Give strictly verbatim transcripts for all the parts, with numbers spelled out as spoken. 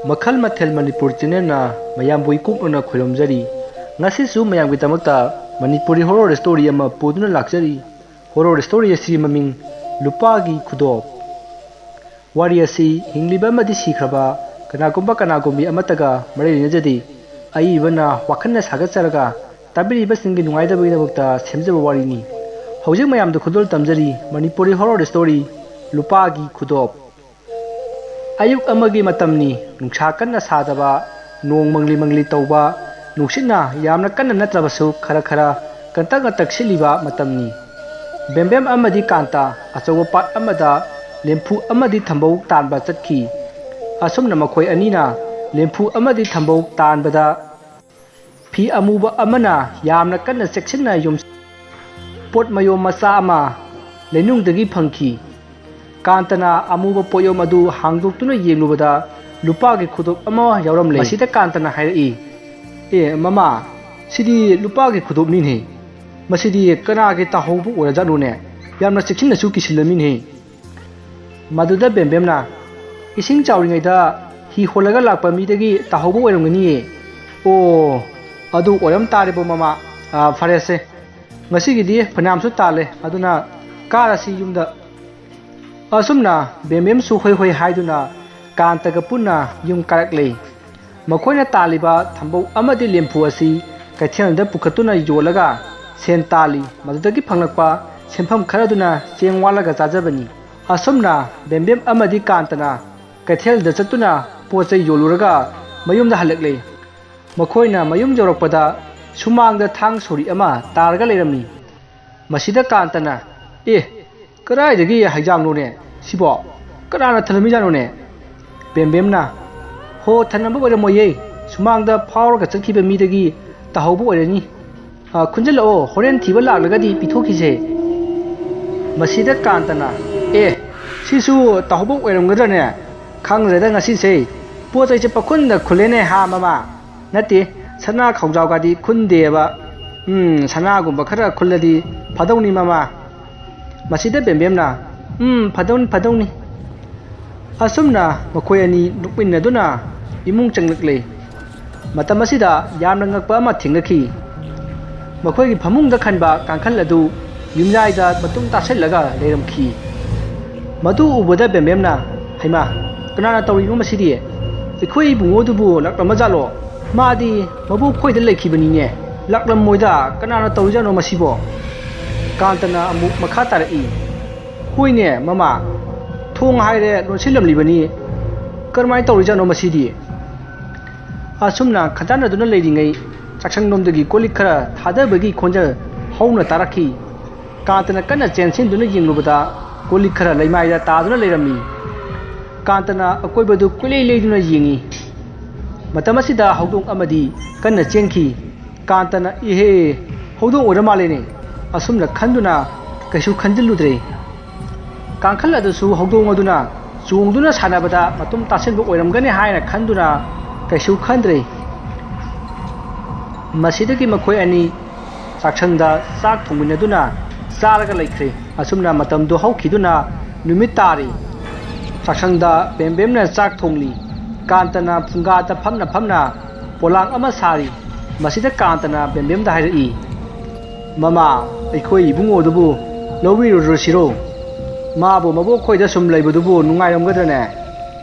ꯃꯈꯜ ꯃꯊꯦꯜ ꯃꯅꯤꯄꯨꯔ ꯆꯦꯅꯦꯜꯅ ꯃꯌꯥꯝꯕꯨ ꯏꯀꯨꯞꯅꯅ ꯈꯣꯏꯔꯝꯖꯔꯤ꯫ ꯉꯁꯤꯁꯨ ꯃꯌꯥꯝꯒꯤꯗꯃꯛꯇ ꯃꯅꯤꯄꯨꯔꯤ ꯍꯣꯔꯣꯔ ꯁ꯭ꯇꯣꯔꯤ ꯑꯃ ꯄꯨꯗꯨꯅ ꯂꯥꯛꯆꯔꯤ꯫ ꯍꯣꯔꯣꯔ ꯁ꯭ꯇꯣꯔꯤ ꯑꯁꯤꯒꯤ ꯃꯃꯤꯡ ꯂꯨꯄꯥꯒꯤ ꯈꯨꯗꯣꯞ꯫ ꯋꯥꯔꯤ ꯑꯁꯤ ꯍꯤꯡꯂꯤꯕ ꯑꯃꯗꯤ ꯁꯤꯈ꯭ꯔꯕ ꯀꯅꯥꯒꯨꯝꯕ ꯀꯅꯥꯒꯨꯝꯕꯤ ꯑꯃꯠꯇꯒ ꯃꯔꯤ ꯂꯩꯅꯖꯗꯦ꯫ ꯑꯏꯕꯅ ꯋꯥꯈꯜꯅ ꯁꯥꯒꯠꯆꯔꯒ ꯇꯥꯕꯤꯔꯤꯕꯁꯤꯡꯒꯤ ꯅꯨꯡꯉꯥꯏꯇꯕꯒꯤꯗꯃꯛꯇ ꯁꯦꯝꯖꯕ ꯋꯥꯔꯤꯅꯤ꯫ ꯍꯧꯖꯤꯛ ꯃꯌꯥꯝꯗ ꯈꯨꯗꯣꯜ ꯇꯝꯖꯔꯤ ꯃꯅꯤꯄꯨꯔꯤ ꯍꯣꯔꯣꯔ ꯁ꯭ꯇꯣꯔꯤ ꯂꯨꯄꯥꯒꯤ ꯈꯨꯗꯣꯞ꯫ ꯑꯌꯨꯛ ꯑꯃꯒꯤ ꯃꯇꯝꯅꯤ꯫ ꯅꯨꯡꯁꯥ ꯀꯟꯅ ꯁꯥꯗꯕ, ꯅꯣꯡ ꯃꯪꯂꯤ ꯃꯪꯂꯤ ꯇꯧꯕ, ꯅꯨꯡꯁꯤꯠꯅ ꯌꯥꯝꯅ ꯀꯟꯅ ꯅꯠꯇ꯭ꯔꯕꯁꯨ ꯈꯔ ꯈꯔ ꯀꯟꯇꯛ ꯀꯟꯇꯛ ꯁꯤꯠꯂꯤꯕ ꯃꯇꯝꯅꯤ꯫ ꯕꯦꯝꯕꯦꯝ ꯑꯃꯗꯤ ꯀꯥꯟꯇ ꯑꯆꯧꯕ ꯄꯥꯠ ꯑꯃꯗ ꯂꯦꯝꯐꯨ ꯑꯃꯗꯤ ꯊꯝꯕꯧ ꯇꯥꯟꯕ ꯆꯠꯈꯤ꯫ ꯑꯁꯨꯝꯅ ꯃꯈꯣꯏ ꯑꯅꯤꯅ ꯂꯦꯝꯐꯨ ꯑꯃꯗꯤ ꯊꯝꯕꯧ ꯇꯥꯟꯕꯗ ꯐꯤ ꯑꯃꯨꯕ ꯑꯃꯅ ꯌꯥꯝꯅ ꯀꯟꯅ ꯆꯦꯛꯁꯤꯟꯅ ꯌꯣꯝ-, ꯄꯣꯠ ꯃꯌꯣꯝ ꯃꯆꯥ ꯑꯃ ꯂꯩꯅꯨꯡꯗꯒꯤ ꯐꯪꯈꯤ꯫ ꯀꯥꯟꯇꯅ ꯑꯃꯨꯕ ꯄꯣꯠꯌꯣꯝ ꯑꯗꯨ ꯍꯥꯡꯗꯣꯛꯇꯨꯅ ꯌꯦꯡꯂꯨꯕꯗ ꯂꯨꯄꯥꯒꯤ ꯈꯨꯗꯣꯞ ꯑꯃ ꯌꯥꯎꯔꯝꯂꯦ꯫ ꯃꯁꯤꯗ ꯀꯥꯟꯇꯅ ꯍꯥꯏꯔꯛꯏ, "ꯑꯦ ꯃꯃꯥ, ꯁꯤꯗꯤ ꯂꯨꯄꯥꯒꯤ ꯈꯨꯗꯣꯞꯅꯤꯅꯦ꯫ ꯃꯁꯤꯗꯤ ꯀꯅꯥꯒꯤ ꯇꯥꯍꯧꯕ ꯑꯣꯏꯔꯖꯥꯠꯅꯣꯅꯦ? ꯌꯥꯝꯅ ꯆꯦꯛꯁꯤꯟꯅꯁꯨ ꯀꯤꯁꯤꯜꯂꯝꯃꯤꯅꯦ꯫" ꯃꯗꯨꯗ ꯕꯦꯝꯕꯦꯝꯅ, "ꯏꯁꯤꯡ ꯆꯥꯎꯔꯤꯉꯩꯗ ꯍꯤ ꯍꯣꯜꯂꯒ ꯂꯥꯛꯄ ꯃꯤꯗꯒꯤ ꯇꯥꯍꯧꯕ ꯑꯣꯏꯔꯝꯒꯅꯤꯌꯦ꯫" "ꯑꯣ, ꯑꯗꯨ ꯑꯣꯏꯔꯝ ꯇꯥꯔꯦꯕꯣ ꯃꯃꯥ꯫ ꯑꯥ, ꯐꯔꯦꯁꯦ, ꯉꯁꯤꯒꯤꯗꯤ ꯐꯅꯌꯥꯝꯁꯨ ꯇꯥꯜꯂꯦ, ꯑꯗꯨꯅ ꯀꯥꯔꯁꯤ ꯌꯨꯝꯗ꯫" ꯑꯁꯨꯝꯅ ꯕꯦꯝꯕꯦꯝꯁꯨ ꯍꯣꯏ ꯍꯣꯏ ꯍꯥꯏꯗꯨꯅ ꯀꯥꯟꯇꯒ ꯄꯨꯟꯅ ꯌꯨꯝ ꯀꯥꯔꯛꯂꯦ꯫ ꯃꯈꯣꯏꯅ ꯇꯥꯜꯂꯤꯕ ꯊꯝꯕꯧ ꯑꯃꯗꯤ ꯂꯦꯝꯐꯨ ꯑꯁꯤ ꯀꯩꯊꯦꯜꯗ ꯄꯨꯈꯠꯇꯨꯅ ꯌꯣꯜꯂꯒ ꯁꯦꯟ ꯇꯥꯜꯂꯤ꯫ ꯃꯗꯨꯗꯒꯤ ꯐꯪꯂꯛꯄ ꯁꯦꯟꯐꯝ ꯈꯔꯗꯨꯅ ꯆꯦꯡ ꯋꯥꯠꯂꯒ ꯆꯥꯖꯕꯅꯤ꯫ ꯑꯁꯨꯝꯅ ꯕꯦꯝꯕꯦꯝ ꯑꯃꯗꯤ ꯀꯥꯟꯇꯅ ꯀꯩꯊꯦꯜꯗ ꯆꯠꯇꯨꯅ ꯄꯣꯠ ꯆꯩ ꯌꯣꯜꯂꯨꯔꯒ ꯃꯌꯨꯝꯗ ꯍꯜꯂꯛꯂꯦ꯫ ꯃꯈꯣꯏꯅ ꯃꯌꯨꯝ ꯌꯧꯔꯛꯄꯗ ꯁꯨꯃꯥꯡꯗ ꯊꯥꯡ ꯁꯣꯔꯤ ꯑꯃ ꯇꯥꯔꯒ ꯂꯩꯔꯝꯃꯤ꯫ ꯃꯁꯤꯗ ꯀꯥꯟꯇꯅ, "ꯑꯦ, ꯀꯗꯥꯏꯗꯒꯤ ꯍꯩꯖꯥꯡꯅꯣꯅꯦ ꯁꯤꯕꯣ? ꯀꯅꯥꯅ ꯊꯅꯝꯃꯤꯖꯥꯠꯅꯣꯅꯦ?" ꯕꯦꯝꯕꯦꯝꯅ, "ꯍꯣ, ꯊꯅꯝꯕ ꯑꯣꯏꯔꯝꯃꯣꯏꯌꯦ, ꯁꯨꯃꯥꯡꯗ ꯐꯥꯎꯔꯒ ꯆꯠꯈꯤꯕ ꯃꯤꯗꯒꯤ ꯇꯥꯍꯧꯕ ꯑꯣꯏꯔꯅꯤ꯫ ꯑ, ꯈꯨꯟꯖꯤꯜꯂꯛꯑꯣ, ꯍꯣꯔꯦꯟ ꯊꯤꯕ ꯂꯥꯛꯂꯒꯗꯤ ꯄꯤꯊꯣꯛꯈꯤꯁꯦ꯫" ꯃꯁꯤꯗ ꯀꯥꯟꯇꯅ, "ꯑꯦ, ꯁꯤꯁꯨ ꯇꯥꯍꯧꯕ ꯑꯣꯏꯔꯝꯒꯗ꯭ꯔꯅꯦ? ꯈꯪꯗ꯭ꯔꯦꯗ ꯉꯁꯤꯁꯦ, ꯄꯣꯠ ꯆꯩꯁꯦ ꯄꯈꯨꯟꯗ ꯈꯨꯜꯂꯦꯅꯦ ꯍꯥ ꯃꯃꯥ꯫ ꯅꯠꯇꯦ, ꯁꯅꯥ ꯈꯧꯖꯥꯎꯒꯗꯤ ꯈꯨꯟꯗꯦꯕ꯫ ꯎꯝ, ꯁꯅꯥꯒꯨꯝꯕ ꯈꯔ ꯈꯨꯜꯂꯗꯤ ꯐꯗꯧꯅꯤ ꯃꯃꯥ꯫" ꯃꯁꯤꯗ ꯕꯦꯝꯕꯦꯝꯅ, "ꯎꯝ, ꯐꯗꯧꯅꯤ, ꯐꯗꯧꯅꯤ꯫" ꯑꯁꯨꯝꯅ ꯃꯈꯣꯏ ꯑꯅꯤ ꯅꯣꯛꯃꯤꯟꯅꯗꯨꯅ ꯏꯃꯨꯡ ꯆꯪꯂꯛꯂꯦ꯫ ꯃꯇꯝ ꯑꯁꯤꯗ ꯌꯥꯝꯅ ꯉꯛꯄ ꯑꯃ ꯊꯦꯡꯅꯈꯤ꯫ ꯃꯈꯣꯏꯒꯤ ꯐꯃꯨꯡꯗ ꯈꯟꯕ ꯀꯥꯡꯈꯜ ꯑꯗꯨ ꯌꯨꯝꯌꯥꯏꯗ ꯃꯇꯨꯝ ꯇꯥꯁꯤꯜꯂꯒ ꯂꯩꯔꯝꯈꯤ꯫ ꯃꯗꯨ ꯎꯕꯗ ꯕꯦꯝꯕꯦꯝꯅ, "ꯍꯩꯃꯥ, ꯀꯅꯥꯅ ꯇꯧꯔꯤꯅꯣ ꯃꯁꯤꯗꯤ? ꯑꯩꯈꯣꯏ ꯏꯕꯨꯡꯉꯣꯗꯨꯕꯨ ꯂꯥꯛꯂꯝꯃꯖꯥꯠꯂꯣ? ꯃꯥꯗꯤ ꯃꯕꯣꯛ ꯈꯣꯏꯗ ꯂꯩꯈꯤꯕꯅꯤꯅꯦ꯫ ꯂꯥꯛꯂꯝꯃꯣꯏꯗ, ꯀꯅꯥꯅ ꯇꯧꯔꯤꯖꯥꯠꯅꯣ ꯃꯁꯤꯕꯣ?" ꯀꯥꯟꯇꯅ ꯑꯃꯨꯛ ꯃꯈꯥ ꯇꯥꯔꯛꯏ, "ꯍꯣꯏꯅꯦ ꯃꯃꯥ, ꯊꯣꯡ ꯍꯥꯏꯔꯦ ꯂꯣꯟꯁꯤꯜꯂꯝꯂꯤꯕꯅꯤ꯫ ꯀꯔꯝꯍꯥꯏꯅ ꯇꯧꯔꯤꯖꯥꯠꯅꯣ ꯃꯁꯤꯗꯤ?" ꯑꯁꯨꯝꯅ ꯈꯟꯖꯥꯟꯅꯗꯨꯅ ꯂꯩꯔꯤꯉꯩ, ꯆꯥꯛꯁꯪꯂꯣꯝꯗꯒꯤ ꯀꯣꯜꯂꯤꯛ ꯈꯔ ꯊꯥꯗꯕꯒꯤ ꯈꯣꯟꯖꯦꯜ ꯍꯧꯅ ꯇꯥꯔꯛꯈꯤ꯫ ꯀꯥꯟꯇꯅ ꯀꯟꯅ ꯆꯦꯟꯁꯤꯟꯗꯨꯅ ꯌꯦꯡꯂꯨꯕꯗ, ꯀꯣꯜꯂꯤꯛ ꯈꯔ ꯂꯩꯃꯥꯏꯗ ꯇꯥꯗꯨꯅ ꯂꯩꯔꯝꯃꯤ꯫ ꯀꯥꯟꯇꯅ ꯑꯀꯣꯏꯕꯗꯨ ꯀꯣꯏꯂꯩ ꯂꯩꯗꯨꯅ ꯌꯦꯡꯉꯤ꯫ ꯃꯇꯝ ꯑꯁꯤꯗ ꯍꯧꯗꯣꯡ ꯑꯃꯗꯤ ꯀꯟꯅ ꯆꯦꯟꯈꯤ꯫ ꯀꯥꯟꯇꯅ, "ꯏꯍꯦ, ꯍꯧꯗꯣꯡ ꯑꯣꯏꯔ ꯃꯥꯜꯂꯦꯅꯦ" ꯑꯁꯨꯝꯅ ꯈꯟꯗꯨꯅ ꯀꯩꯁꯨ ꯈꯟꯖꯤꯜꯂꯨꯗ꯭ꯔꯦ꯫ ꯀꯥꯡꯈꯜ ꯑꯗꯨꯁꯨ ꯍꯧꯗꯣꯡ ꯑꯗꯨꯅ ꯆꯣꯡꯗꯨꯅ ꯁꯥꯟꯅꯕꯗ ꯃꯇꯨꯝ ꯇꯥꯁꯤꯟꯕ ꯑꯣꯏꯔꯝꯒꯅꯤ ꯍꯥꯏꯅ ꯈꯟꯗꯨꯅ ꯀꯩꯁꯨ ꯈꯟꯗ꯭ꯔꯦ꯫ ꯃꯁꯤꯗꯒꯤ ꯃꯈꯣꯏ ꯑꯅꯤ ꯆꯥꯛꯁꯪꯗ ꯆꯥꯛ ꯊꯣꯡꯃꯤꯟꯅꯗꯨꯅ ꯆꯥꯔꯒ ꯂꯩꯈ꯭ꯔꯦ꯫ ꯑꯁꯨꯝꯅ ꯃꯇꯝꯗꯨ ꯍꯧꯈꯤꯗꯨꯅ ꯅꯨꯃꯤꯠ ꯇꯥꯔꯤ꯫ ꯆꯥꯛꯁꯪꯗ ꯕꯦꯝꯕꯦꯝꯅ ꯆꯥꯛ ꯊꯣꯡꯂꯤ꯫ ꯀꯥꯟꯇꯅ ꯐꯨꯡꯒꯥꯗ ꯐꯝꯅ ꯐꯝꯅ ꯄꯣꯂꯥꯡ ꯑꯃ ꯁꯥꯔꯤ꯫ ꯃꯁꯤꯗ ꯀꯥꯟꯇꯅ ꯕꯦꯝꯕꯦꯝꯗ ꯍꯥꯏꯔꯛꯏ, "ꯃꯃꯥ, ꯑꯩꯈꯣꯏ ꯏꯕꯨꯡꯉꯣꯗꯨꯕꯨ ꯂꯧꯕꯤꯔꯨꯔꯁꯤꯔꯣ? ꯃꯥꯕꯨ ꯃꯕꯣꯛ ꯈꯣꯏꯗ ꯁꯨꯝ ꯂꯩꯕꯗꯨꯕꯨ ꯅꯨꯡꯉꯥꯏꯔꯝꯒꯗ꯭ꯔꯅꯦ?"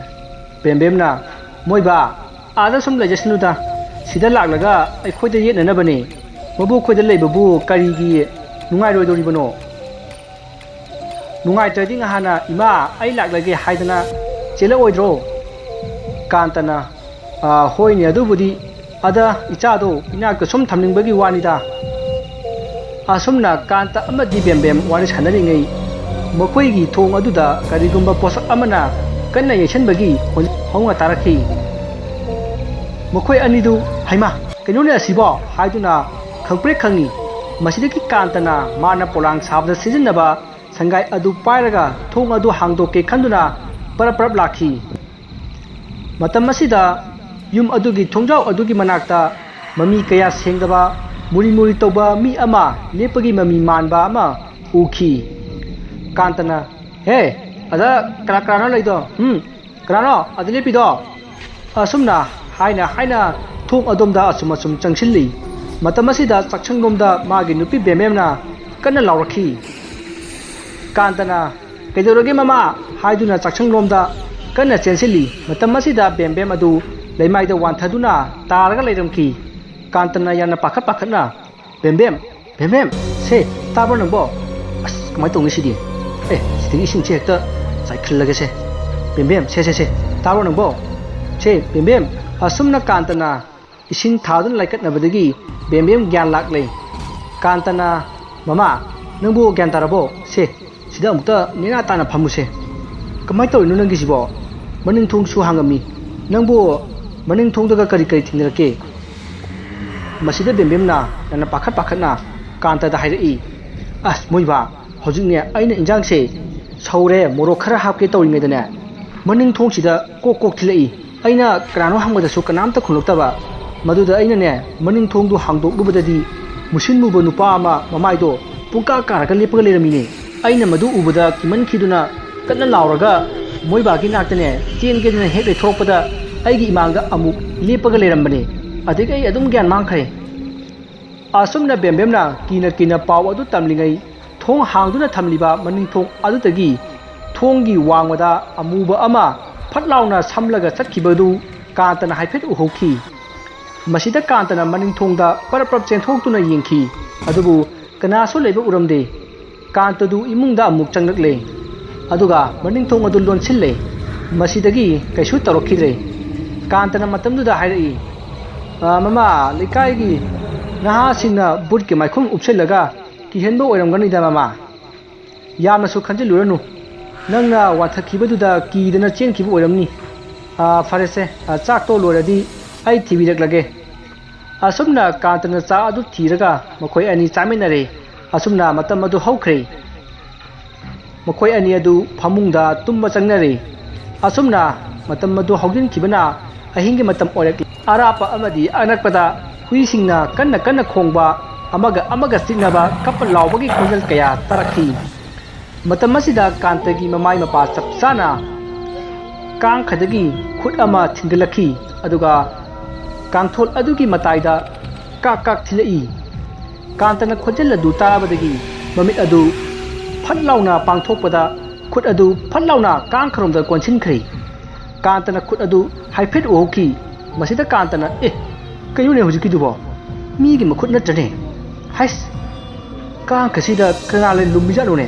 ꯕꯦꯝꯕꯦꯝꯅ, "ꯃꯣꯏꯕꯥ, ꯑꯥꯗ ꯁꯨꯝ ꯂꯩꯖꯁꯅꯨꯗ, ꯁꯤꯗ ꯂꯥꯛꯂꯒ ꯑꯩꯈꯣꯏꯗ ꯌꯦꯠꯅꯅꯕꯅꯦ꯫ ꯃꯕꯣꯛ ꯈꯣꯏꯗ ꯂꯩꯕꯕꯨ ꯀꯔꯤꯒꯤ ꯅꯨꯡꯉꯥꯏꯔꯣꯏꯗꯣꯔꯤꯕꯅꯣ? ꯅꯨꯡꯉꯥꯏꯇ꯭ꯔꯗꯤ ꯉꯍꯥꯟꯅ ꯏꯃꯥ ꯑꯩ ꯂꯥꯛꯂꯒꯦ ꯍꯥꯏꯗꯅ ꯆꯦꯜꯂꯛꯑꯣꯏꯗ꯭ꯔꯣ?" ꯀꯥꯟꯇꯅ, "ꯑꯥ, ꯍꯣꯏꯅꯦ, ꯑꯗꯨꯕꯨꯗꯤ ꯑꯗ ꯏꯆꯥꯗꯣ ꯏꯅꯥꯛꯇ ꯁꯨꯝ ꯊꯝꯅꯤꯡꯕꯒꯤ ꯋꯥꯅꯤꯗ"꯫ ꯑꯁꯨꯝꯅ ꯀꯥꯟꯇ ꯑꯃꯗꯤ ꯕꯦꯝꯕꯦꯝ ꯋꯥꯔꯤ ꯁꯥꯟꯅꯔꯤꯉꯩ, ꯃꯈꯣꯏꯒꯤ ꯊꯣꯡ ꯑꯗꯨꯗ ꯀꯔꯤꯒꯨꯝꯕ ꯄꯣꯠꯁꯛ ꯑꯃꯅ ꯀꯟꯅ ꯌꯩꯁꯟꯕꯒꯤ ꯈꯣꯟꯖꯦꯜ ꯍꯧꯅ ꯇꯥꯔꯛꯈꯤ꯫ ꯃꯈꯣꯏ ꯑꯅꯤꯗꯨ, "ꯍꯩꯃꯥ, ꯀꯩꯅꯣꯅꯦ ꯑꯁꯤꯕꯣ?" ꯍꯥꯏꯗꯨꯅ ꯈꯪꯄ꯭ꯔꯦꯛ ꯈꯪꯉꯤ꯫ ꯃꯁꯤꯗꯒꯤ ꯀꯥꯟꯇꯅ ꯃꯥꯅ ꯄꯣꯂꯥꯡ ꯁꯥꯕꯗ ꯁꯤꯖꯤꯟꯅꯕ ꯁꯪꯒꯥꯏ ꯑꯗꯨ ꯄꯥꯏꯔꯒ ꯊꯣꯡ ꯑꯗꯨ ꯍꯥꯡꯗꯣꯛꯀꯦ ꯈꯟꯗꯨꯅ ꯄꯔꯞ ꯄꯔꯞ ꯂꯥꯛꯈꯤ꯫ ꯃꯇꯝ ꯑꯁꯤꯗ ꯌꯨꯝ ꯑꯗꯨꯒꯤ ꯊꯣꯡꯖꯥꯎ ꯑꯗꯨꯒꯤ ꯃꯅꯥꯛꯇ ꯃꯃꯤ ꯀꯌꯥ ꯁꯦꯡꯗꯕ, ꯃꯨꯔꯤ ꯃꯨꯔꯤ ꯇꯧꯕ ꯃꯤ ꯑꯃ ꯂꯦꯞꯄꯒꯤ ꯃꯃꯤ ꯃꯥꯟꯕ ꯑꯃ ꯎꯈꯤ꯫ ꯀꯥꯟꯇꯅ, "ꯍꯦ, ꯑꯗ ꯀꯅꯥ ꯀꯅꯥꯅꯣ ꯂꯩꯗꯣ? ꯎꯝ, ꯀꯅꯥꯅꯣ ꯑꯗ ꯂꯦꯞꯄꯤꯗꯣ?" ꯑꯁꯨꯝꯅ ꯍꯥꯏꯅ ꯍꯥꯏꯅ ꯊꯣꯡ ꯑꯗꯣꯝꯗ ꯑꯁꯨꯝ ꯑꯁꯨꯝ ꯆꯪꯁꯤꯜꯂꯤ꯫ ꯃꯇꯝ ꯑꯁꯤꯗ ꯆꯥꯛꯁꯪꯂꯣꯝꯗ ꯃꯥꯒꯤ ꯅꯨꯄꯤ ꯕꯦꯝꯕꯦꯝꯅ ꯀꯟꯅ ꯂꯥꯎꯔꯛꯈꯤ꯫ ꯀꯥꯟꯇꯅ "ꯀꯩꯗꯧꯔꯒꯦ ꯃꯃꯥ?" ꯍꯥꯏꯗꯨꯅ ꯆꯥꯛꯁꯪꯂꯣꯝꯗ ꯀꯟꯅ ꯆꯦꯟꯁꯤꯜꯂꯤ꯫ ꯃꯇꯝ ꯑꯁꯤꯗ ꯕꯦꯝꯕꯦꯝ ꯑꯗꯨ ꯂꯩꯃꯥꯏꯗ ꯋꯥꯟꯊꯗꯨꯅ ꯇꯥꯔꯒ ꯂꯩꯔꯝꯈꯤ꯫ ꯀꯥꯟꯇꯅ ꯌꯥꯝꯅ ꯄꯥꯈꯠ ꯄꯥꯈꯠꯅ, "ꯕꯦꯝꯕꯦꯝ, ꯕꯦꯝꯕꯦꯝ, ꯁꯦ, ꯇꯥꯕ꯭ꯔꯣ ꯅꯪꯕꯣ? ꯑꯁ, ꯀꯃꯥꯏꯅ ꯇꯧꯅꯤ ꯁꯤꯗꯤ? ꯑꯦ, ꯁꯤꯗꯒꯤ ꯏꯁꯤꯡꯁꯦ ꯍꯦꯛꯇ ꯆꯥꯏꯈꯠꯂꯒꯦꯁꯦ꯫ ꯕꯦꯝꯕꯦꯝ, ꯁꯦ, ꯁꯦ, ꯁꯦ, ꯇꯥꯕ꯭ꯔꯣ ꯅꯪꯕꯣ? ꯁꯦ, ꯕꯦꯝꯕꯦꯝ!" ꯑꯁꯨꯝꯅ ꯀꯥꯟꯇꯅ ꯏꯁꯤꯡ ꯊꯥꯗꯨꯅ ꯂꯥꯏꯀꯠꯅꯕꯗꯒꯤ ꯕꯦꯝꯕꯦꯝ ꯒ꯭ꯌꯥꯟ ꯂꯥꯛꯂꯦ꯫ ꯀꯥꯟꯇꯅ, "ꯃꯃꯥ, ꯅꯪꯕꯨ ꯒ꯭ꯌꯥꯟ ꯇꯥꯔꯕꯣ? ꯁꯦ, ꯁꯤꯗ ꯑꯃꯨꯛꯇ ꯅꯦꯅꯥ ꯇꯥꯅ ꯐꯝꯃꯨꯁꯦ꯫ ꯀꯃꯥꯏꯅ ꯇꯧꯔꯤꯅꯣ ꯅꯪꯒꯤꯁꯤꯕꯣ? ꯃꯅꯤꯡ ꯊꯣꯡꯁꯨ ꯍꯥꯡꯉꯝꯃꯤ꯫ ꯅꯪꯕꯨ ꯃꯅꯤꯡ ꯊꯣꯡꯗꯒ ꯀꯔꯤ ꯀꯔꯤ ꯊꯦꯡꯅꯔꯛꯀꯦ?" ꯃꯁꯤꯗ ꯕꯦꯝꯕꯦꯝꯅ ꯌꯥꯝꯅ ꯄꯥꯈꯠ ꯄꯥꯈꯠꯅ ꯀꯥꯟꯇꯗ ꯍꯥꯏꯔꯛꯏ, "ꯑꯁ ꯃꯣꯏꯕꯥ, ꯍꯧꯖꯤꯛꯅꯦ ꯑꯩꯅ ꯏꯟꯖꯥꯡꯁꯦ ꯁꯧꯔꯦ, ꯃꯣꯔꯣꯛ ꯈꯔ ꯍꯥꯞꯀꯦ ꯇꯧꯔꯤꯉꯩꯗꯅꯦ, ꯃꯅꯤꯡ ꯊꯣꯡꯁꯤꯗ ꯀꯣꯛ ꯀꯣꯛ ꯊꯤꯜꯂꯛꯏ꯫ ꯑꯩꯅ ꯀꯅꯥꯅꯣ ꯍꯪꯕꯗꯁꯨ ꯀꯅꯥꯝꯇ ꯈꯨꯝꯂꯛꯇꯕ꯫ ꯃꯗꯨꯗ ꯑꯩꯅꯅꯦ ꯃꯅꯤꯡ ꯊꯣꯡꯗꯨ ꯍꯥꯡꯗꯣꯛꯂꯨꯕꯗꯗꯤ ꯃꯨꯁꯤꯟ ꯃꯨꯕ ꯅꯨꯄꯥ ꯑꯃ ꯃꯃꯥꯏꯗꯣ ꯄꯨꯡꯀꯥ ꯀꯥꯔꯒ ꯂꯦꯞꯄꯒ ꯂꯩꯔꯝꯃꯤꯅꯦ꯫ ꯑꯩꯅ ꯃꯗꯨ ꯎꯕꯗ ꯀꯤꯃꯟꯈꯤꯗꯨꯅ ꯀꯟꯅ ꯂꯥꯎꯔꯒ ꯃꯣꯏꯕꯥꯒꯤ ꯅꯥꯛꯇꯅꯦ ꯆꯦꯟꯒꯦꯗꯅ ꯍꯦꯛ ꯂꯩꯊꯣꯔꯛꯄꯗ ꯑꯩꯒꯤ ꯏꯃꯥꯡꯗ ꯑꯃꯨꯛ ꯂꯦꯞꯄꯒ ꯂꯩꯔꯝꯕꯅꯦ꯫ ꯑꯗꯒꯤ ꯑꯩ ꯑꯗꯨꯝ ꯒ꯭ꯌꯥꯟ ꯃꯥꯡꯈ꯭ꯔꯦ꯫" ꯑꯁꯨꯝꯅ ꯕꯦꯝꯕꯦꯝꯅ ꯀꯤꯅ ꯀꯤꯅ ꯄꯥꯎ ꯑꯗꯨ ꯇꯝꯂꯤꯉꯩ, ꯊꯣꯡ ꯍꯥꯡꯗꯨꯅ ꯊꯝꯂꯤꯕ ꯃꯅꯤꯡ ꯊꯣꯡ ꯑꯗꯨꯗꯒꯤ ꯊꯣꯡꯒꯤ ꯋꯥꯡꯃꯗ ꯑꯃꯨꯕ ꯑꯃ ꯐꯠ ꯂꯥꯎꯅ ꯁꯝꯂꯒ ꯆꯠꯈꯤꯕꯗꯨ ꯀꯥꯟꯇꯅ ꯍꯥꯏꯐꯦꯠ ꯎꯍꯧꯈꯤ꯫ ꯃꯁꯤꯗ ꯀꯥꯟꯇꯅ ꯃꯅꯤꯡ ꯊꯣꯡꯗ ꯄꯔꯞ ꯄꯔꯞ ꯆꯦꯟꯊꯣꯛꯇꯨꯅ ꯌꯦꯡꯈꯤ, ꯑꯗꯨꯕꯨ ꯀꯅꯥꯁꯨ ꯂꯩꯕ ꯎꯔꯝꯗꯦ꯫ ꯀꯥꯟꯇꯗꯨ ꯏꯃꯨꯡꯗ ꯑꯃꯨꯛ ꯆꯪꯂꯛꯂꯦ, ꯑꯗꯨꯒ ꯃꯅꯤꯡ ꯊꯣꯡ ꯑꯗꯨ ꯂꯣꯟꯁꯤꯜꯂꯦ꯫ ꯃꯁꯤꯗꯒꯤ ꯀꯩꯁꯨ ꯇꯧꯔꯛꯈꯤꯗ꯭ꯔꯦ꯫ ꯀꯥꯟꯇꯅ ꯃꯇꯝꯗꯨꯗ ꯍꯥꯏꯔꯛꯏ, "ꯑ, ꯃꯃꯥ, ꯂꯩꯀꯥꯏꯒꯤ ꯅꯍꯥꯁꯤꯡꯅ ꯕꯨꯠꯀꯤ ꯃꯥꯏꯈꯨꯝ ꯎꯞꯁꯤꯜꯂꯒ ꯀꯤꯍꯟꯕ ꯑꯣꯏꯔꯝꯒꯅꯤꯗ ꯃꯃꯥ꯫ ꯌꯥꯝꯅꯁꯨ ꯈꯟꯖꯤꯜꯂꯨꯔꯅꯨ꯫ ꯅꯪꯅ ꯋꯥꯟꯊꯈꯤꯕꯗꯨꯗ ꯀꯤꯗꯅ ꯆꯦꯟꯈꯤꯕ ꯑꯣꯏꯔꯝꯅꯤ꯫ ꯑ, ꯐꯔꯦꯁꯦ, ꯑ, ꯆꯥꯛꯇꯣ ꯂꯣꯏꯔꯗꯤ ꯑꯩ ꯊꯤꯕꯤꯔꯛꯂꯒꯦ꯫" ꯑꯁꯨꯝꯅ ꯀꯥꯟꯇꯅ ꯆꯥꯛ ꯑꯗꯨ ꯊꯤꯔꯒ ꯃꯈꯣꯏ ꯑꯅꯤ ꯆꯥꯃꯤꯟꯅꯔꯦ꯫ ꯑꯁꯨꯝꯅ ꯃꯇꯝ ꯑꯗꯨ ꯍꯧꯈ꯭ꯔꯦ꯫ ꯃꯈꯣꯏ ꯑꯅꯤ ꯑꯗꯨ ꯐꯃꯨꯡꯗ ꯇꯨꯝꯕ ꯆꯪꯅꯔꯦ꯫ ꯑꯁꯨꯝꯅ ꯃꯇꯝ ꯑꯗꯨ ꯍꯧꯖꯤꯟꯈꯤꯕꯅ ꯑꯍꯤꯡꯒꯤ ꯃꯇꯝ ꯑꯣꯏꯔꯛꯂꯦ꯫ ꯑꯔꯥꯞꯄ ꯑꯃꯗꯤ ꯑꯅꯛꯄꯗ ꯍꯨꯏꯁꯤꯡꯅ ꯀꯟꯅ ꯀꯟꯅ ꯈꯣꯡꯕ, ꯑꯃꯒ ꯑꯃꯒ ꯆꯤꯛꯅꯕ, ꯀꯞꯄ ꯂꯥꯎꯕꯒꯤ ꯈꯣꯟꯖꯦꯜ ꯀꯌꯥ ꯇꯥꯔꯛꯈꯤ꯫ ꯃꯇꯝ ꯑꯁꯤꯗ ꯀꯥꯟꯇꯒꯤ ꯃꯃꯥꯏ ꯃꯄꯥ ꯆꯞ ꯆꯥꯅ ꯀꯥꯡꯈꯗꯒꯤ ꯈꯨꯠ ꯑꯃ ꯊꯤꯟꯒꯠꯂꯛꯈꯤ꯫ ꯑꯗꯨꯒ ꯀꯥꯡꯊꯣꯜ ꯑꯗꯨꯒꯤ ꯃꯇꯥꯏꯗ ꯀꯥꯛ ꯀꯥꯛ ꯊꯤꯜꯂꯛꯏ꯫ ꯀꯥꯟꯇꯅ ꯈꯣꯟꯖꯦꯜ ꯑꯗꯨ ꯇꯥꯕꯗꯒꯤ ꯃꯃꯤꯠ ꯑꯗꯨ ꯐꯠ ꯂꯥꯎꯅ ꯄꯥꯡꯊꯣꯛꯄꯗ ꯈꯨꯠ ꯑꯗꯨ ꯐꯠ ꯂꯥꯎꯅ ꯀꯥꯡꯈꯔꯣꯝꯗ ꯀꯣꯟꯁꯤꯟꯈ꯭ꯔꯦ꯫ ꯀꯥꯟꯇꯅ ꯈꯨꯠ ꯑꯗꯨ ꯍꯥꯏꯐꯦꯠ ꯎꯍꯧꯈꯤ꯫ ꯃꯁꯤꯗ ꯀꯥꯟꯇꯅ, "ꯑꯦ, ꯀꯩꯅꯣꯅꯦ ꯍꯧꯖꯤꯛꯀꯤꯗꯨꯕꯣ? ꯃꯤꯒꯤ ꯃꯈꯨꯠ ꯅꯠꯇ꯭ꯔꯅꯦ? ꯍꯥꯏꯁ, ꯀꯥꯡꯈꯁꯤꯗ ꯀꯅꯥ ꯂꯩ ꯂꯨꯝꯃꯤꯖꯥꯠꯅꯣꯅꯦ?"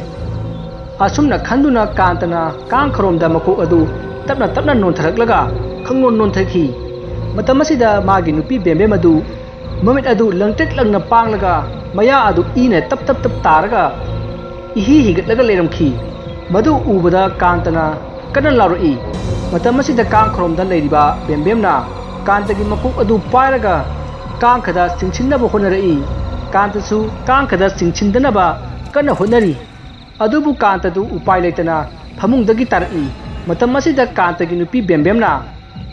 ꯑꯁꯨꯝꯅ ꯈꯟꯗꯨꯅ ꯀꯥꯟꯇꯅ ꯀꯥꯡꯈꯔꯣꯝꯗ ꯃꯀꯣꯛ ꯑꯗꯨ ꯇꯞꯅ ꯇꯞꯅ ꯅꯣꯟꯊꯔꯛꯂꯒ ꯈꯪꯅꯣꯟ ꯅꯣꯟꯊꯈꯤ꯫ ꯃꯇꯝ ꯑꯁꯤꯗ ꯃꯥꯒꯤ ꯅꯨꯄꯤ ꯕꯦꯝꯕꯦꯝ ꯑꯗꯨ ꯃꯃꯤꯠ ꯑꯗꯨ ꯂꯪꯇ꯭ꯔꯤꯛ ꯂꯪꯅ ꯄꯥꯡꯂꯒ ꯃꯌꯥ ꯑꯗꯨ ꯏꯅ ꯇꯞ ꯇꯞ ꯇꯞ ꯇꯥꯔꯒ ꯏꯍꯤ ꯍꯤꯒꯠꯂꯒ ꯂꯩꯔꯝꯈꯤ꯫ ꯃꯗꯨ ꯎꯕꯗ ꯀꯥꯟꯇꯅ ꯀꯟꯅ ꯂꯥꯎꯔꯛꯏ꯫ ꯃꯇꯝ ꯑꯁꯤꯗ ꯀꯥꯡꯈꯔꯣꯝꯗ ꯂꯩꯔꯤꯕ ꯕꯦꯝꯕꯦꯝꯅ ꯀꯥꯟꯇꯒꯤ ꯃꯀꯣꯛ ꯑꯗꯨ ꯄꯥꯏꯔꯒ ꯀꯥꯡꯈꯗ ꯆꯤꯡꯁꯤꯟꯅꯕ ꯍꯣꯠꯅꯔꯛꯏ꯫ ꯀꯥꯟꯇꯁꯨ ꯀꯥꯡꯈꯗ ꯆꯤꯡꯁꯤꯟꯗꯅꯕ ꯀꯟꯅ ꯍꯣꯠꯅꯔꯤ꯫ ꯑꯗꯨꯕꯨ ꯀꯥꯟꯇꯗꯨ ꯎꯄꯥꯏ ꯂꯩꯇꯅ ꯐꯃꯨꯡꯗꯒꯤ ꯇꯥꯔꯛꯏ꯫ ꯃꯇꯝ ꯑꯁꯤꯗ ꯀꯥꯟꯇꯒꯤ ꯅꯨꯄꯤ ꯕꯦꯝꯕꯦꯝꯅ,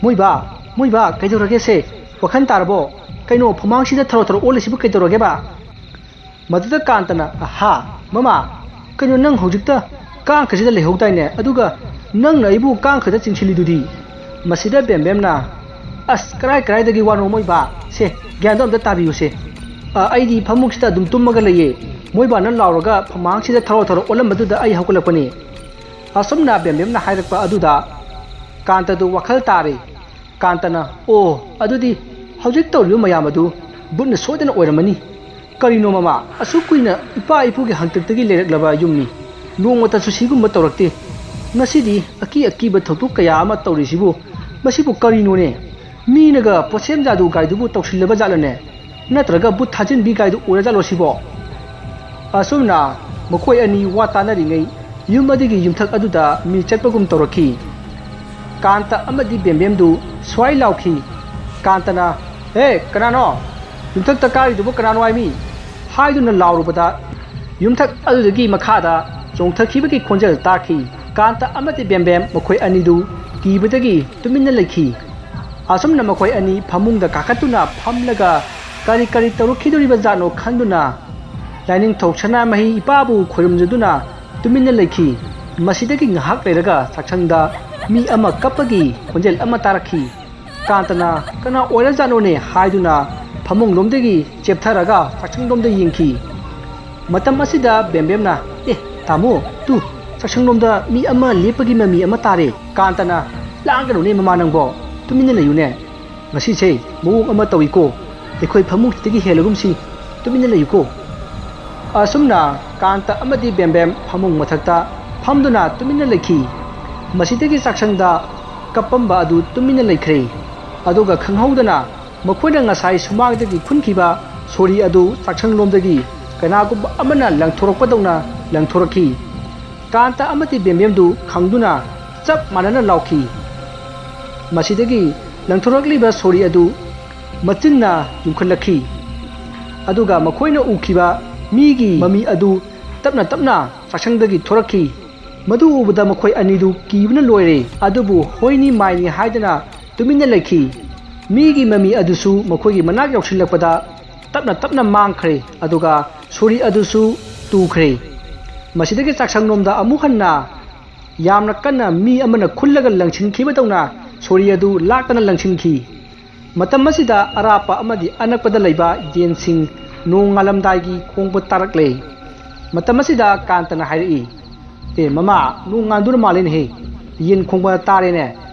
"ꯃꯣꯏꯕꯥ, ꯃꯣꯏꯕꯥ, ꯀꯩꯗꯧꯔꯒꯦꯁꯦ? ꯋꯥꯈꯜ ꯇꯥꯔꯕꯣ? ꯀꯩꯅꯣ ꯐꯃꯥꯡꯁꯤꯗ ꯊꯔꯣ ꯊꯔꯣ ꯑꯣꯜꯂꯤꯁꯤꯕꯨ ꯀꯩꯗꯧꯔꯒꯦꯕ?" ꯃꯗꯨꯗ ꯀꯥꯟꯇꯅ, "ꯑꯍꯥ, ꯃꯃꯥ, ꯀꯩꯅꯣ ꯅꯪ ꯍꯧꯖꯤꯛꯇ ꯀꯥꯡꯈꯁꯤꯗ ꯂꯩꯍꯧꯗꯥꯏꯅꯦ? ꯑꯗꯨꯒ ꯅꯪꯅ ꯑꯩꯕꯨ ꯀꯥꯡꯈꯗ ꯆꯤꯡꯁꯤꯜꯂꯤꯗꯨꯗꯤ?" ꯃꯁꯤꯗ ꯕꯦꯝꯕꯦꯝꯅ, "ꯑꯁ, ꯀꯔꯥꯏ ꯀꯔꯥꯏꯗꯒꯤ ꯋꯥꯅꯣ ꯃꯣꯏꯕꯥ? ꯁꯦ, ꯒ꯭ꯌꯥꯟꯗꯣ ꯑꯝꯇ ꯇꯥꯕꯤꯌꯨꯁꯦ꯫ ꯑ, ꯑꯩꯗꯤ ꯐꯃꯨꯡꯁꯤꯗ ꯑꯗꯨꯝ ꯇꯨꯝꯃꯒ ꯂꯩꯌꯦ꯫ ꯃꯣꯏꯕꯥꯅ ꯂꯥꯎꯔꯒ ꯐꯃꯥꯡꯁꯤꯗ ꯊꯔꯣ ꯊꯔꯣ ꯑꯣꯜꯂꯝꯕꯗꯨꯗ ꯑꯩ ꯍꯧꯒꯠꯂꯛꯄꯅꯦ꯫" ꯑꯁꯨꯝꯅ ꯕꯦꯝꯕꯦꯝꯅ ꯍꯥꯏꯔꯛꯄ ꯑꯗꯨꯗ ꯀꯥꯟꯇꯗꯨ ꯋꯥꯈꯜ ꯇꯥꯔꯦ꯫ ꯀꯥꯟꯇꯅ, "ꯑꯣ, ꯑꯗꯨꯗꯤ ꯍꯧꯖꯤꯛ ꯇꯧꯔꯤꯕ ꯃꯌꯥꯝ ꯑꯗꯨ ꯕꯨꯠꯅ ꯁꯣꯏꯗꯅ ꯑꯣꯏꯔꯝꯃꯅꯤ꯫ ꯀꯔꯤꯅꯣ ꯃꯃꯥ, ꯑꯁꯨꯛ ꯀꯨꯏꯅ ꯏꯄꯥ ꯏꯄꯨꯒꯤ ꯍꯥꯛꯇꯛꯇꯒꯤ ꯂꯩꯔꯛꯂꯕ ꯌꯨꯝꯅꯤ꯫ ꯅꯣꯡꯃꯇꯁꯨ ꯁꯤꯒꯨꯝꯕ ꯇꯧꯔꯛꯇꯦ꯫ ꯉꯁꯤꯗꯤ ꯑꯀꯤ ꯑꯀꯤꯕ ꯊꯧꯗꯣꯛ ꯀꯌꯥ ꯑꯃ ꯇꯧꯔꯤꯁꯤꯕꯨ, ꯃꯁꯤꯕꯨ ꯀꯔꯤꯅꯣꯅꯦ? ꯃꯤꯅꯒ ꯄꯣꯠꯁꯦꯝ ꯖꯥꯗꯨ ꯒꯥꯏꯗꯨꯕꯨ ꯇꯧꯁꯤꯜꯂꯕ ꯖꯥꯠꯂꯅꯦ? ꯅꯠꯇ꯭ꯔꯒ ꯕꯨꯠ ꯊꯥꯖꯤꯟꯕꯤ ꯒꯥꯏꯗꯨ ꯑꯣꯏꯔꯖꯥꯠꯂꯣ ꯁꯤꯕꯣ?" ꯑꯁꯨꯝꯅ ꯃꯈꯣꯏ ꯑꯅꯤ ꯋꯥ ꯇꯥꯅꯔꯤꯉꯩ ꯌꯨꯝ ꯑꯗꯨꯒꯤ ꯌꯨꯝꯊꯛ ꯑꯗꯨꯗ ꯃꯤ ꯆꯠꯄꯒꯨꯝ ꯇꯧꯔꯛꯈꯤ꯫ ꯀꯥꯟꯇ ꯑꯃꯗꯤ ꯕꯦꯝꯕꯦꯝꯗꯨ ꯁ꯭ꯋꯥꯏ ꯂꯥꯎꯈꯤ꯫ ꯀꯥꯟꯇꯅ, "ꯍꯦ, ꯀꯅꯥꯅꯣ? ꯌꯨꯝꯊꯛꯇ ꯀꯥꯔꯤꯗꯨꯕꯨ ꯀꯅꯥꯅꯣ ꯍꯥꯏꯃꯤ?" ꯍꯥꯏꯗꯨꯅ ꯂꯥꯎꯔꯨꯕꯗ ꯌꯨꯝꯊꯛ ꯑꯗꯨꯗꯒꯤ ꯃꯈꯥꯗ ꯆꯣꯡꯊꯈꯤꯕꯒꯤ ꯈꯣꯟꯖꯦꯜ ꯇꯥꯈꯤ꯫ ꯀꯥꯟꯇ ꯑꯃꯗꯤ ꯕꯦꯝꯕꯦꯝ ꯃꯈꯣꯏ ꯑꯅꯤꯗꯨ ꯀꯤꯕꯗꯒꯤ ꯇꯨꯃꯤꯟꯅ ꯂꯩꯈꯤ꯫ ꯑꯁꯨꯝꯅ ꯃꯈꯣꯏ ꯑꯅꯤ ꯐꯃꯨꯡꯗ ꯀꯥꯈꯠꯇꯨꯅ ꯐꯝꯂꯒ ꯀꯔꯤ ꯀꯔꯤ ꯇꯧꯔꯛꯈꯤꯗꯣꯔꯤꯕ ꯖꯥꯠꯅꯣ ꯈꯟꯗꯨꯅ ꯂꯥꯏꯅꯤꯡꯊꯧ ꯁꯅꯥꯃꯍꯤ ꯏꯄꯥꯕꯨ ꯈꯣꯏꯔꯨꯝꯖꯗꯨꯅ ꯇꯨꯃꯤꯟꯅ ꯂꯩꯈꯤ꯫ ꯃꯁꯤꯗꯒꯤ ꯉꯥꯏꯍꯥꯛ ꯂꯩꯔꯒ ꯆꯥꯛꯁꯪꯗ ꯃꯤ ꯑꯃ ꯀꯞꯄꯒꯤ ꯈꯣꯟꯖꯦꯜ ꯑꯃ ꯇꯥꯔꯛꯈꯤ꯫ ꯀꯥꯟꯇꯅ "ꯀꯅꯥ ꯑꯣꯏꯔꯖꯥꯠꯅꯣꯅꯦ?" ꯍꯥꯏꯗꯨꯅ ꯐꯃꯨꯡꯂꯣꯝꯗꯒꯤ ꯆꯦꯞꯊꯔꯒ ꯆꯥꯛꯁꯪꯂꯣꯝꯗ ꯌꯦꯡꯈꯤ꯫ ꯃꯇꯝ ꯑꯁꯤꯗ ꯕꯦꯝꯕꯦꯝꯅ, "ꯑꯦ, ꯇꯥꯃꯣ, ꯇꯨ, ꯆꯥꯛꯁꯪꯂꯣꯝꯗ ꯃꯤ ꯑꯃ ꯂꯦꯞꯄꯒꯤ ꯃꯃꯤ ꯑꯃ ꯇꯥꯔꯦ꯫" ꯀꯥꯟꯇꯅ, "ꯂꯥꯡꯒꯅꯨꯅꯦ ꯃꯃꯥ ꯅꯪꯕꯣ, ꯇꯨꯃꯤꯟꯅ ꯂꯩꯌꯨꯅꯦ꯫ ꯉꯁꯤꯁꯦ ꯃꯑꯣꯡ ꯑꯃ ꯇꯧꯏꯀꯣ꯫ ꯑꯩꯈꯣꯏ ꯐꯃꯨꯡꯁꯤꯗꯒꯤ ꯍꯦꯜꯂꯒꯨꯝꯁꯤ, ꯇꯨꯃꯤꯟꯅ ꯂꯩꯌꯨꯀꯣ꯫" ꯑꯁꯨꯝꯅ ꯀꯥꯟꯇ ꯑꯃꯗꯤ ꯕꯦꯝꯕꯦꯝ ꯐꯃꯨꯡ ꯃꯊꯛꯇ ꯐꯝꯗꯨꯅ ꯇꯨꯃꯤꯟꯅ ꯂꯩꯈꯤ꯫ ꯃꯁꯤꯗꯒꯤ ꯆꯥꯛꯁꯪꯗ ꯀꯞꯄꯝꯕ ꯑꯗꯨ ꯇꯨꯃꯤꯟꯅ ꯂꯩꯈ꯭ꯔꯦ꯫ ꯑꯗꯨꯒ ꯈꯪꯍꯧꯗꯅ ꯃꯈꯣꯏꯅ ꯉꯁꯥꯏ ꯁꯨꯃꯥꯡꯗꯒꯤ ꯈꯨꯟꯈꯤꯕ ꯁꯣꯔꯤ ꯑꯗꯨ ꯆꯥꯛꯁꯪꯂꯣꯝꯗꯒꯤ ꯀꯅꯥꯒꯨꯝꯕ ꯑꯃꯅ ꯂꯪꯊꯣꯔꯛꯄꯗꯧꯅ ꯂꯪꯊꯣꯔꯛꯈꯤ꯫ ꯀꯥꯟꯇ ꯑꯃꯗꯤ ꯕꯦꯝꯕꯦꯝꯗꯨ ꯈꯪꯗꯨꯅ ꯆꯞ ꯃꯥꯟꯅꯅ ꯂꯥꯎꯈꯤ꯫ ꯃꯁꯤꯗꯒꯤ ꯂꯪꯊꯣꯔꯛꯂꯤꯕ ꯁꯣꯔꯤ ꯑꯗꯨ ꯃꯆꯤꯟꯅ ꯌꯨꯡꯈꯠꯂꯛꯈꯤ꯫ ꯑꯗꯨꯒ ꯃꯈꯣꯏꯅ ꯎꯈꯤꯕ ꯃꯤꯒꯤ ꯃꯃꯤ ꯑꯗꯨ ꯇꯞꯅ ꯇꯞꯅ ꯆꯥꯛꯁꯪꯗꯒꯤ ꯊꯣꯔꯛꯈꯤ꯫ ꯃꯗꯨ ꯎꯕꯗ ꯃꯈꯣꯏ ꯑꯅꯤꯗꯨ ꯀꯤꯕꯅ ꯂꯣꯏꯔꯦ꯫ ꯑꯗꯨꯕꯨ ꯍꯣꯏꯅꯤ ꯃꯥꯏꯅꯤ ꯍꯥꯏꯗꯅ ꯇꯨꯃꯤꯟꯅ ꯂꯩꯈꯤ꯫ ꯃꯤꯒꯤ ꯃꯃꯤ ꯑꯗꯨꯁꯨ ꯃꯈꯣꯏꯒꯤ ꯃꯅꯥꯛ ꯌꯧꯁꯤꯜꯂꯛꯄꯗ ꯇꯞꯅ ꯇꯞꯅ ꯃꯥꯡꯈ꯭ꯔꯦ, ꯑꯗꯨꯒ ꯁꯣꯔꯤ ꯑꯗꯨꯁꯨ ꯇꯨꯈ꯭ꯔꯦ꯫ ꯃꯁꯤꯗꯒꯤ ꯆꯥꯛꯁꯪꯂꯣꯝꯗ ꯑꯃꯨꯛ ꯍꯟꯅ ꯌꯥꯝꯅ ꯀꯟꯅ ꯃꯤ ꯑꯃꯅ ꯈꯨꯜꯂꯒ ꯂꯪꯁꯤꯟꯈꯤꯕꯗꯧꯅ ꯁꯣꯔꯤ ꯑꯗꯨ ꯂꯥꯛꯇꯅ ꯂꯪꯁꯤꯟꯈꯤ꯫ ꯃꯇꯝ ꯑꯁꯤꯗ ꯑꯔꯥꯞꯄ ꯑꯃꯗꯤ ꯑꯅꯛꯄꯗ ꯂꯩꯕ ꯌꯦꯟꯁꯤꯡ ꯅꯣꯡ ꯉꯥꯜꯂꯝꯗꯥꯏꯒꯤ ꯈꯣꯡꯕ ꯇꯥꯔꯛꯂꯦ꯫ ꯃꯇꯝ ꯑꯁꯤꯗ ꯀꯥꯟꯇꯅ ꯍꯥꯏꯔꯛꯏ, "ꯑꯦ ꯃꯃꯥ, ꯅꯣꯡ ꯉꯥꯟꯗꯨꯅ ꯃꯥꯜꯂꯦꯅꯦꯍꯦ꯫ ꯌꯦꯟ ꯈꯣꯡꯕ ꯇꯥꯔꯦꯅꯦ꯫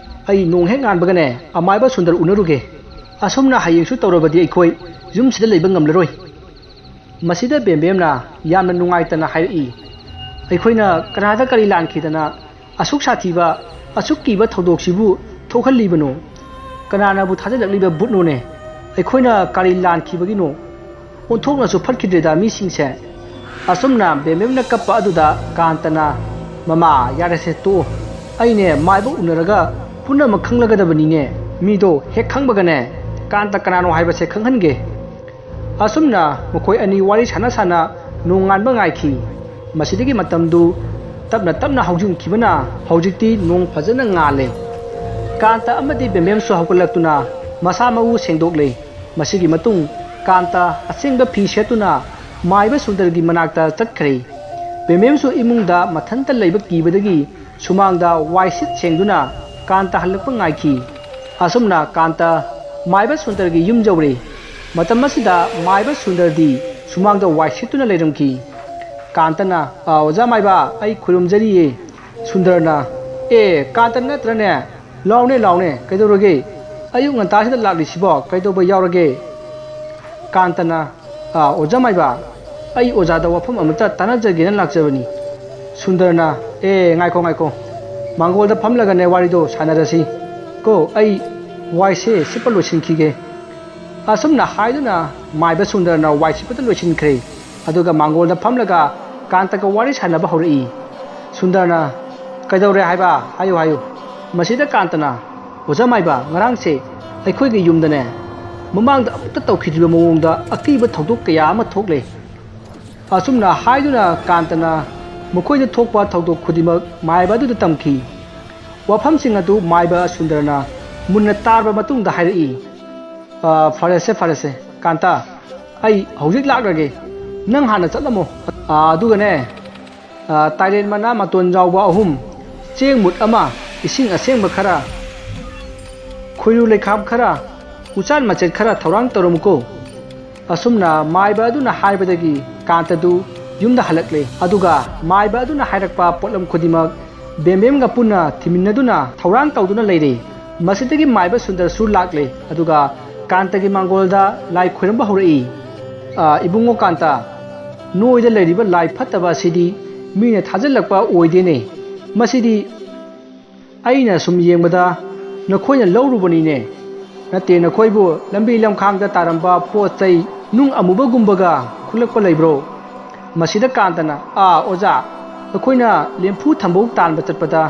ꯑꯩ ꯅꯣꯡ ꯍꯦꯛ ꯉꯥꯟꯕꯒꯅꯦ ꯑꯃꯥꯏꯕ ꯁꯨꯟꯗꯔ ꯎꯅꯔꯨꯒꯦ꯫ ꯑꯁꯨꯝꯅ ꯍꯌꯦꯡꯁꯨ ꯇꯧꯔꯕꯗꯤ ꯑꯩꯈꯣꯏ ꯌꯨꯝꯁꯤꯗ ꯂꯩꯕ ꯉꯝꯂꯔꯣꯏ꯫" ꯃꯁꯤꯗ ꯕꯦꯝꯕꯦꯝꯅ ꯌꯥꯝꯅ ꯅꯨꯡꯉꯥꯏꯇꯅ ꯍꯥꯏꯔꯛꯏ, "ꯑꯩꯈꯣꯏꯅ ꯀꯅꯥꯗ ꯀꯔꯤ ꯂꯥꯟꯈꯤꯗꯅ ꯑꯁꯨꯛ ꯁꯥꯊꯤꯕ, ꯑꯁꯨꯛ ꯀꯤꯕ ꯊꯧꯗꯣꯛꯁꯤꯕꯨ ꯊꯣꯛꯍꯜꯂꯤꯕꯅꯣ? ꯀꯅꯥꯅꯕꯨ ꯊꯥꯖꯤꯜꯂꯛꯂꯤꯕ ꯚꯨꯠꯅꯣꯅꯦ? ꯑꯩꯈꯣꯏꯅ ꯀꯔꯤ ꯂꯥꯟꯈꯤꯕꯒꯤꯅꯣ? ꯑꯣꯟꯊꯣꯛꯅꯁꯨ ꯐꯠꯈꯤꯗ꯭ꯔꯦꯗ ꯃꯤꯁꯤꯡꯁꯦ꯫" ꯑꯁꯨꯝꯅ ꯕꯦꯝꯕꯦꯝꯅ ꯀꯞꯄ ꯑꯗꯨꯗ ꯀꯥꯟꯇꯅ, "ꯃꯃꯥ, ꯌꯥꯔꯦꯁꯦ, ꯇꯣꯛꯑꯣ꯫ ꯑꯩꯅꯦ ꯃꯥꯏꯕ ꯎꯅꯔꯒ ꯄꯨꯝꯅꯃꯛ ꯈꯪꯂꯒꯗꯕꯅꯤꯅꯦ꯫ ꯃꯤꯗꯣ ꯍꯦꯛ ꯈꯪꯕꯒꯅꯦ ꯀꯥꯟꯇ ꯀꯅꯥꯅꯣ ꯍꯥꯏꯕꯁꯦ ꯈꯪꯍꯟꯒꯦ꯫" ꯑꯁꯨꯝꯅ ꯃꯈꯣꯏ ꯑꯅꯤ ꯋꯥꯔꯤ ꯁꯥꯟꯅ ꯁꯥꯟꯅ ꯅꯣꯡꯉꯥꯟꯕ ꯉꯥꯏꯈꯤ꯫ ꯃꯁꯤꯗꯒꯤ ꯃꯇꯝꯗꯨ ꯇꯞꯅ ꯇꯞꯅ ꯍꯧꯖꯤꯟꯈꯤꯕꯅ ꯍꯧꯖꯤꯛꯇꯤ ꯅꯣꯡ ꯐꯖꯅ ꯉꯥꯜꯂꯦ꯫ ꯀꯥꯟꯇ ꯑꯃꯗꯤ ꯕꯦꯝꯕꯦꯝꯁꯨ ꯍꯧꯒꯠꯂꯛꯇꯨꯅ ꯃꯁꯥ ꯃꯎ ꯁꯦꯡꯗꯣꯛꯂꯦ꯫ ꯃꯁꯤꯒꯤ ꯃꯇꯨꯡ ꯀꯥꯟꯇ ꯑꯁꯦꯡꯕ ꯐꯤ ꯁꯦꯠꯇꯨꯅ ꯃꯥꯏꯕ ꯁꯨꯟꯗꯔꯒꯤ ꯃꯅꯥꯛꯇ ꯆꯠꯈ꯭ꯔꯦ꯫ ꯕꯦꯝꯕꯦꯝꯁꯨ ꯏꯃꯨꯡꯗ ꯃꯊꯟꯇ ꯂꯩꯕ ꯀꯤꯕꯗꯒꯤ ꯁꯨꯃꯥꯡꯗ ꯋꯥꯏꯁꯤꯠ ꯁꯦꯡꯗꯨꯅ ꯀꯥꯟꯇ ꯍꯜꯂꯛꯄ ꯉꯥꯏꯈꯤ꯫ ꯑꯁꯨꯝꯅ ꯀꯥꯟꯇ ꯃꯥꯏꯕ ꯁꯨꯟꯗꯔꯒꯤ ꯌꯨꯝ ꯌꯧꯔꯦ꯫ ꯃꯇꯝ ꯑꯁꯤꯗ ꯃꯥꯏꯕ ꯁꯨꯟꯗꯔꯗꯤ ꯁꯨꯃꯥꯡꯗ ꯋꯥꯏꯁꯤꯠꯇꯨꯅ ꯂꯩꯔꯝꯈꯤ꯫ ꯀꯥꯟꯇꯅ, "ꯑ, ꯑꯣꯖꯥ ꯃꯥꯏꯕ, ꯑꯩ ꯈꯨꯔꯨꯝꯖꯔꯤꯌꯦ꯫" ꯁꯨꯟꯗꯔꯅ, "ꯑꯦ, ꯀꯥꯟꯇ ꯅꯠꯇ꯭ꯔꯅꯦ? ꯂꯥꯎꯅꯦ, ꯂꯥꯎꯅꯦ, ꯀꯩꯗꯧꯔꯒꯦ? ꯑꯌꯨꯛ ꯉꯟꯇꯥꯁꯤꯗ ꯂꯥꯛꯂꯤꯁꯤꯕꯣ ꯀꯩꯗꯧꯕ ꯌꯥꯎꯔꯒꯦ?" ꯀꯥꯟꯇꯅ, "ꯑ, ꯑꯣꯖꯥ ꯃꯥꯏꯕ, ꯑꯩ ꯑꯣꯖꯥꯗ ꯋꯥꯐꯝ ꯑꯃꯇ ꯇꯥꯟꯅꯖꯒꯦꯅ ꯂꯥꯛꯆꯕꯅꯤ꯫" ꯁꯨꯟꯗꯔꯅ, "ꯑꯦ, ꯉꯥꯏꯈꯣ, ꯉꯥꯏꯈꯣ, ꯃꯥꯡꯒꯣꯜꯗ ꯐꯝꯂꯒꯅꯦ ꯋꯥꯔꯤꯗꯣ ꯁꯥꯟꯅꯔꯁꯤ ꯀꯣ, ꯑꯩ ꯋꯥꯏꯁꯦ ꯁꯤꯠꯄ ꯂꯣꯏꯁꯤꯟꯈꯤꯒꯦ꯫" ꯑꯁꯨꯝꯅ ꯍꯥꯏꯗꯨꯅ ꯃꯥꯏꯕ ꯁꯨꯟꯗꯔꯅ ꯋꯥꯏ ꯁꯤꯠꯄꯗ ꯂꯣꯏꯁꯤꯟꯈ꯭ꯔꯦ꯫ ꯑꯗꯨꯒ ꯃꯥꯡꯒꯣꯜꯗ ꯐꯝꯂꯒ ꯀꯥꯟꯇꯒ ꯋꯥꯔꯤ ꯁꯥꯟꯅꯕ ꯍꯧꯔꯛꯏ꯫ ꯁꯨꯟꯗꯔꯅ, "ꯀꯩꯗꯧꯔꯦ ꯍꯥꯏꯕ? ꯍꯥꯏꯌꯨ, ꯍꯥꯏꯌꯨ꯫" ꯃꯁꯤꯗ ꯀꯥꯟꯇꯅ, "ꯑꯣꯖꯥ ꯃꯥꯏꯕ, ꯉꯔꯥꯡꯁꯦ ꯑꯩꯈꯣꯏꯒꯤ ꯌꯨꯝꯗꯅꯦ, ꯃꯃꯥꯡꯗ ꯑꯃꯨꯛꯇ ꯇꯧꯈꯤꯗ꯭ꯔꯤꯕ ꯃꯑꯣꯡꯗ ꯑꯀꯤꯕ ꯊꯧꯗꯣꯛ ꯀꯌꯥ ꯑꯃ ꯊꯣꯛꯂꯦ꯫" ꯑꯁꯨꯝꯅ ꯍꯥꯏꯗꯨꯅ ꯀꯥꯟꯇꯅ ꯃꯈꯣꯏꯗ ꯊꯣꯛꯄ ꯊꯧꯗꯣꯛ ꯈꯨꯗꯤꯡꯃꯛ ꯃꯥꯏꯕ ꯑꯗꯨꯗ ꯇꯝꯈꯤ꯫ ꯋꯥꯐꯝꯁꯤꯡ ꯑꯗꯨ ꯃꯥꯏꯕ ꯁꯨꯟꯗꯔꯅ ꯃꯨꯟꯅ ꯇꯥꯔꯕ ꯃꯇꯨꯡꯗ ꯍꯥꯏꯔꯛꯏ, "ꯑ, ꯐꯔꯦꯁꯦ, ꯐꯔꯦꯁꯦ, ꯀꯥꯟꯇ, ꯑꯩ ꯍꯧꯖꯤꯛ ꯂꯥꯛꯂꯒꯦ꯫ ꯅꯪ ꯍꯥꯟꯅ ꯆꯠꯂꯝꯃꯣ꯫ ꯑ, ꯑꯗꯨꯒꯅꯦ, ꯑ, ꯇꯥꯏꯔꯦꯟ ꯃꯅꯥ ꯃꯇꯣꯟ ꯌꯥꯎꯕ ꯑꯍꯨꯝ, ꯆꯦꯡ ꯃꯨꯠ ꯑꯃ, ꯏꯁꯤꯡ ꯑꯁꯦꯡꯕ ꯈꯔ, ꯈꯣꯏꯔꯨ ꯂꯩꯈꯥꯝ ꯈꯔ, ꯎꯆꯥꯟ ꯃꯆꯦꯠ ꯈꯔ ꯊꯧꯔꯥꯡ ꯇꯧꯔꯝꯃꯨꯀꯣ꯫" ꯑꯁꯨꯝꯅ ꯃꯥꯏꯕ ꯑꯗꯨꯅ ꯍꯥꯏꯕꯗꯒꯤ ꯀꯥꯟꯇꯗꯨ ꯌꯨꯝꯗ ꯍꯜꯂꯛꯂꯦ꯫ ꯑꯗꯨꯒ ꯃꯥꯏꯕ ꯑꯗꯨꯅ ꯍꯥꯏꯔꯛꯄ ꯄꯣꯠꯂꯝ ꯈꯨꯗꯤꯡꯃꯛ ꯕꯦꯝꯕꯦꯝꯒ ꯄꯨꯟꯅ ꯊꯤꯃꯤꯟꯅꯗꯨꯅ ꯊꯧꯔꯥꯡ ꯇꯧꯗꯨꯅ ꯂꯩꯔꯦ꯫ ꯃꯁꯤꯗꯒꯤ ꯃꯥꯏꯕ ꯁꯨꯟꯗꯔꯁꯨ ꯂꯥꯛꯂꯦ꯫ ꯑꯗꯨꯒ ꯀꯥꯟꯇꯒꯤ ꯃꯥꯡꯒꯣꯜꯗ ꯂꯥꯏ ꯈꯣꯏꯔꯝꯕ ꯍꯧꯔꯛꯏ꯫ "ꯑ, ꯏꯕꯨꯡꯉꯣ ꯀꯥꯟꯇ, ꯅꯣꯏꯗ ꯂꯩꯔꯤꯕ ꯂꯥꯏ ꯐꯠꯇꯕ ꯑꯁꯤꯗꯤ ꯃꯤꯅ ꯊꯥꯖꯤꯜꯂꯛꯄ ꯑꯣꯏꯗꯦꯅꯦ꯫ ꯃꯁꯤꯗꯤ ꯑꯩꯅ ꯁꯨꯝ ꯌꯦꯡꯕꯗ ꯅꯈꯣꯏꯅ ꯂꯧꯔꯨꯕꯅꯤꯅꯦ꯫" "ꯅꯠꯇꯦ, ꯅꯈꯣꯏꯕꯨ ꯂꯝꯕꯤ ꯂꯝꯈꯥꯡꯗ ꯇꯥꯔꯝꯕ ꯄꯣꯠ ꯆꯩ ꯅꯨꯡ ꯑꯃꯨꯕꯒꯨꯝꯕꯒ ꯈꯨꯜꯂꯛꯄ ꯂꯩꯕ꯭ꯔꯣ?" ꯃꯁꯤꯗ ꯀꯥꯟꯇꯅ, "ꯑꯥ, ꯑꯣꯖꯥ, ꯑꯩꯈꯣꯏꯅ ꯂꯦꯝꯐꯨ ꯊꯝꯕꯧ ꯇꯥꯟꯕ ꯆꯠꯄꯗ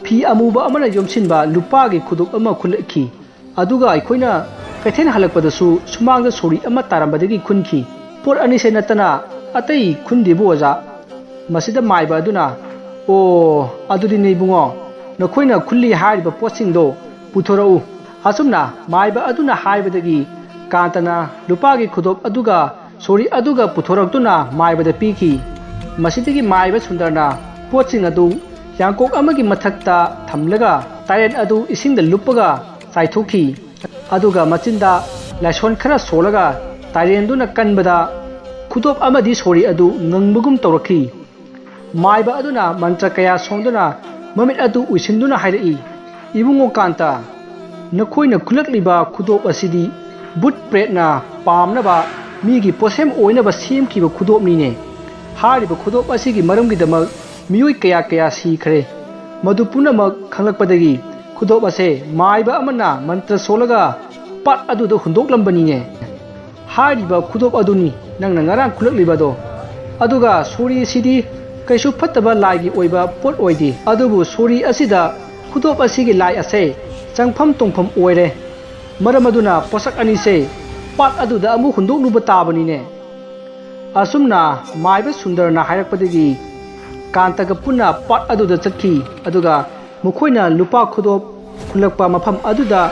ꯐꯤ ꯑꯃꯨꯕ ꯑꯃꯅ ꯌꯣꯝꯁꯤꯟꯕ ꯂꯨꯄꯥꯒꯤ ꯈꯨꯗꯣꯞ ꯑꯃ ꯈꯨꯜꯂꯛꯈꯤ꯫ ꯑꯗꯨꯒ ꯑꯩꯈꯣꯏꯅ ꯀꯩꯊꯦꯜ ꯍꯜꯂꯛꯄꯗꯁꯨ ꯁꯨꯃꯥꯡꯗ ꯁꯣꯔꯤ ꯑꯃ ꯇꯥꯔꯝꯕꯗꯒꯤ ꯈꯨꯟꯈꯤ꯫ ꯄꯣꯠ ꯑꯅꯤꯁꯦ ꯅꯠꯇꯅ ꯑꯇꯩ ꯈꯨꯟꯗꯦꯕꯨ ꯑꯣꯖꯥ꯫" ꯃꯁꯤꯗ ꯃꯥꯏꯕ ꯑꯗꯨꯅ, "ꯑꯣ, ꯑꯗꯨꯗꯤꯅꯦ ꯏꯕꯨꯡꯉꯣ, ꯅꯈꯣꯏꯅ ꯈꯨꯜꯂꯤ ꯍꯥꯏꯔꯤꯕ ꯄꯣꯠꯁꯤꯡꯗꯣ ꯄꯨꯊꯣꯔꯛꯎ꯫" ꯑꯁꯨꯝꯅ ꯃꯥꯏꯕ ꯑꯗꯨꯅ ꯍꯥꯏꯕꯗꯒꯤ ꯀꯥꯟꯇꯅ ꯂꯨꯄꯥꯒꯤ ꯈꯨꯗꯣꯞ ꯑꯗꯨꯒ ꯁꯣꯔꯤ ꯑꯗꯨꯒ ꯄꯨꯊꯣꯔꯛꯇꯨꯅ ꯃꯥꯏꯕꯗ ꯄꯤꯈꯤ꯫ ꯃꯁꯤꯗꯒꯤ ꯃꯥꯏꯕ ꯁꯨꯟꯗꯔꯅ ꯄꯣꯠꯁꯤꯡ ꯑꯗꯨ ꯌꯥꯡꯀꯣꯛ ꯑꯃꯒꯤ ꯃꯊꯛꯇ ꯊꯝꯂꯒ ꯇꯥꯏꯔꯦꯟ ꯑꯗꯨ ꯏꯁꯤꯡꯗ ꯂꯨꯞꯄꯒ ꯆꯥꯏꯊꯣꯛꯈꯤ꯫ ꯑꯗꯨꯒ ꯃꯆꯤꯟꯗ ꯂꯥꯏꯁꯣꯟ ꯈꯔ ꯁꯣꯜꯂꯒ ꯇꯥꯏꯔꯦꯟꯗꯨꯅ ꯀꯟꯕꯗ ꯈꯨꯗꯣꯞ ꯑꯃꯗꯤ ꯁꯣꯔꯤ ꯑꯗꯨ ꯉꯪꯕꯒꯨꯝ ꯇꯧꯔꯛꯈꯤ꯫ ꯃꯥꯏꯕ ꯑꯗꯨꯅ ꯃꯟꯇ꯭ꯔ ꯀꯌꯥ ꯁꯣꯟꯗꯨꯅ ꯃꯃꯤꯠ ꯑꯗꯨ ꯎꯏꯁꯤꯟꯗꯨꯅ ꯍꯥꯏꯔꯛꯏ, "ꯏꯕꯨꯡꯉꯣ ꯀꯥꯟꯇ, ꯅꯈꯣꯏꯅ ꯈꯨꯜꯂꯛꯂꯤꯕ ꯈꯨꯗꯣꯞ ꯑꯁꯤꯗꯤ ꯚꯨꯠ ꯄ꯭ꯔꯦꯠꯅ ꯄꯥꯝꯅꯕ ꯃꯤꯒꯤ ꯄꯣꯠꯁꯦꯝ ꯑꯣꯏꯅꯕ ꯁꯦꯝꯈꯤꯕ ꯈꯨꯗꯣꯞꯅꯤꯅꯦ꯫ ꯍꯥꯏꯔꯤꯕ ꯈꯨꯗꯣꯞ ꯑꯁꯤꯒꯤ ꯃꯔꯝꯒꯤꯗꯃꯛ ꯃꯤꯑꯣꯏ ꯀꯌꯥ ꯀꯌꯥ ꯁꯤꯈ꯭ꯔꯦ꯫ ꯃꯗꯨ ꯄꯨꯝꯅꯃꯛ ꯈꯪꯂꯛꯄꯗꯒꯤ ꯈꯨꯗꯣꯞ ꯑꯁꯦ ꯃꯥꯏꯕ ꯑꯃꯅ ꯃꯟꯇ꯭ꯔ ꯁꯣꯜꯂꯒ ꯄꯥꯠ ꯑꯗꯨꯗ ꯍꯨꯟꯗꯣꯛꯂꯝꯕꯅꯤꯅꯦ꯫ ꯍꯥꯏꯔꯤꯕ ꯈꯨꯗꯣꯞ ꯑꯗꯨꯅꯤ ꯅꯪꯅ ꯉꯔꯥꯡ ꯈꯨꯜꯂꯛꯂꯤꯕꯗꯣ꯫ ꯑꯗꯨꯒ ꯁꯣꯔꯤ ꯑꯁꯤꯗꯤ ꯀꯩꯁꯨ ꯐꯠꯇꯕ ꯂꯥꯏꯒꯤ ꯑꯣꯏꯕ ꯄꯣꯠ ꯑꯣꯏꯗꯦ꯫ ꯑꯗꯨꯕꯨ ꯁꯣꯔꯤ ꯑꯁꯤꯗ ꯈꯨꯗꯣꯞ ꯑꯁꯤꯒꯤ ꯂꯥꯏ ꯑꯁꯦ ꯆꯪꯐꯝ ꯇꯣꯡꯐꯝ ꯑꯣꯏꯔꯦ꯫ ꯃꯔꯝ ꯑꯗꯨꯅ ꯄꯣꯠꯁꯛ ꯑꯅꯤꯁꯦ ꯄꯥꯠ ꯑꯗꯨꯗ ꯑꯃꯨꯛ ꯍꯨꯟꯗꯣꯛꯂꯨꯕ ꯇꯥꯕꯅꯤꯅꯦ"꯫ ꯑꯁꯨꯝꯅ ꯃꯥꯏꯕ ꯁꯨꯟꯗꯔꯅ ꯍꯥꯏꯔꯛꯄꯗꯒꯤ ꯀꯥꯟꯇꯒ ꯄꯨꯟꯅ ꯄꯥꯠ ꯑꯗꯨꯗ ꯆꯠꯈꯤ꯫ ꯑꯗꯨꯒ ꯃꯈꯣꯏꯅ ꯂꯨꯄꯥ ꯈꯨꯗꯣꯞ ꯈꯨꯜꯂꯛꯄ ꯃꯐꯝ ꯑꯗꯨꯗ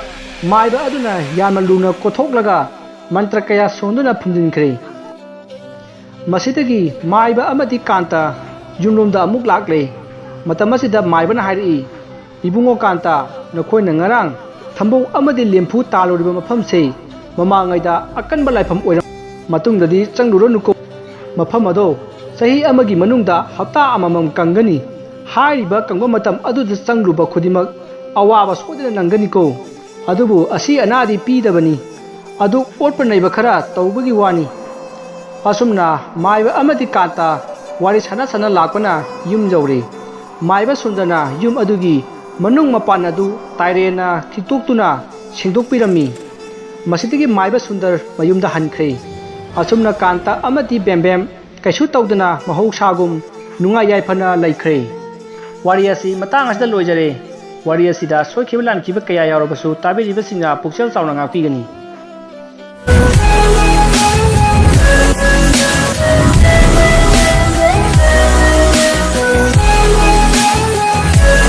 ꯃꯥꯏꯕ ꯑꯗꯨꯅ ꯌꯥꯝꯅ ꯂꯨꯅ ꯀꯣꯊꯣꯛꯂꯒ ꯃꯟꯇ꯭ꯔ ꯀꯌꯥ ꯁꯣꯟꯗꯨꯅ ꯐꯨꯝꯖꯤꯟꯈ꯭ꯔꯦ꯫ ꯃꯁꯤꯗꯒꯤ ꯃꯥꯏꯕ ꯑꯃꯗꯤ ꯀꯥꯟꯇ ꯌꯨꯝꯂꯣꯝꯗ ꯑꯃꯨꯛ ꯂꯥꯛꯂꯦ꯫ ꯃꯇꯝ ꯑꯁꯤꯗ ꯃꯥꯏꯕꯅ ꯍꯥꯏꯔꯛꯏ, "ꯏꯕꯨꯡꯉꯣ ꯀꯥꯟꯇ, ꯅꯈꯣꯏꯅ ꯉꯔꯥꯡ ꯊꯝꯕꯧ ꯑꯃꯗꯤ ꯂꯦꯝꯐꯨ ꯇꯥꯜꯂꯨꯔꯤꯕ ꯃꯐꯝꯁꯦ ꯃꯃꯥꯡꯉꯩꯗ ꯑꯀꯟꯕ ꯂꯥꯏꯐꯝ ꯑꯣꯏꯔꯝ, ꯃꯇꯨꯡꯗꯗꯤ ꯆꯪꯂꯨꯔꯅꯨꯀꯣ꯫ ꯃꯐꯝ ꯑꯗꯣ ꯆꯍꯤ ꯑꯃꯒꯤ ꯃꯅꯨꯡꯗ ꯍꯞꯇꯥ ꯑꯃꯃꯝ ꯀꯪꯒꯅꯤ꯫ ꯍꯥꯏꯔꯤꯕ ꯀꯪꯕ ꯃꯇꯝ ꯑꯗꯨꯗ ꯆꯪꯂꯨꯕ ꯈꯨꯗꯤꯡꯃꯛ ꯑꯋꯥꯕ ꯁꯣꯏꯗꯅ ꯅꯪꯒꯅꯤꯀꯣ꯫ ꯑꯗꯨꯕꯨ ꯑꯁꯤ ꯑꯅꯥꯗꯤ ꯄꯤꯗꯕꯅꯤ꯫ ꯑꯗꯨ ꯑꯣꯠꯄ ꯅꯩꯕ ꯈꯔ ꯇꯧꯕꯒꯤ ꯋꯥꯅꯤ"꯫ ꯑꯁꯨꯝꯅ ꯃꯥꯏꯕ ꯑꯃꯗꯤ ꯀꯥꯟꯇ ꯋꯥꯔꯤ ꯁꯥꯟꯅ ꯁꯥꯟꯅ ꯂꯥꯛꯄꯅ ꯌꯨꯝ ꯌꯧꯔꯦ꯫ ꯃꯥꯏꯕ ꯁꯨꯟꯗꯔꯅ ꯌꯨꯝ ꯑꯗꯨꯒꯤ ꯃꯅꯨꯡ ꯃꯄꯥꯟ ꯑꯗꯨ ꯇꯥꯏꯔꯦꯟꯅ ꯈꯤꯛꯇꯣꯛꯇꯨꯅ ꯁꯦꯡꯗꯣꯛꯄꯤꯔꯝꯃꯤ꯫ ꯃꯁꯤꯗꯒꯤ ꯃꯥꯏꯕ ꯁꯨꯟꯗꯔ ꯃꯌꯨꯝꯗ ꯍꯟꯈ꯭ꯔꯦ꯫ ꯑꯁꯨꯝꯅ ꯀꯥꯟꯇ ꯑꯃꯗꯤ ꯕꯦꯝꯕꯦꯝ ꯀꯩꯁꯨ ꯇꯧꯗꯅ ꯃꯍꯧꯁꯥꯒꯨꯝ ꯅꯨꯡꯉꯥꯏ ꯌꯥꯏꯐꯅ ꯂꯩꯈ꯭ꯔꯦ꯫ ꯋꯥꯔꯤ ꯑꯁꯤ ꯃꯇꯥꯡ ꯑꯁꯤꯗ ꯂꯣꯏꯖꯔꯦ꯫ ꯋꯥꯔꯤ ꯑꯁꯤꯗ ꯁꯣꯏꯈꯤꯕ ꯂꯥꯟꯈꯤꯕ ꯀꯌꯥ ꯌꯥꯎꯔꯕꯁꯨ ꯇꯥꯕꯤꯔꯤꯕꯁꯤꯡꯅ ꯄꯨꯛꯆꯦꯜ ꯆꯥꯎꯅ ꯉꯥꯛꯄꯤꯒꯅꯤ꯫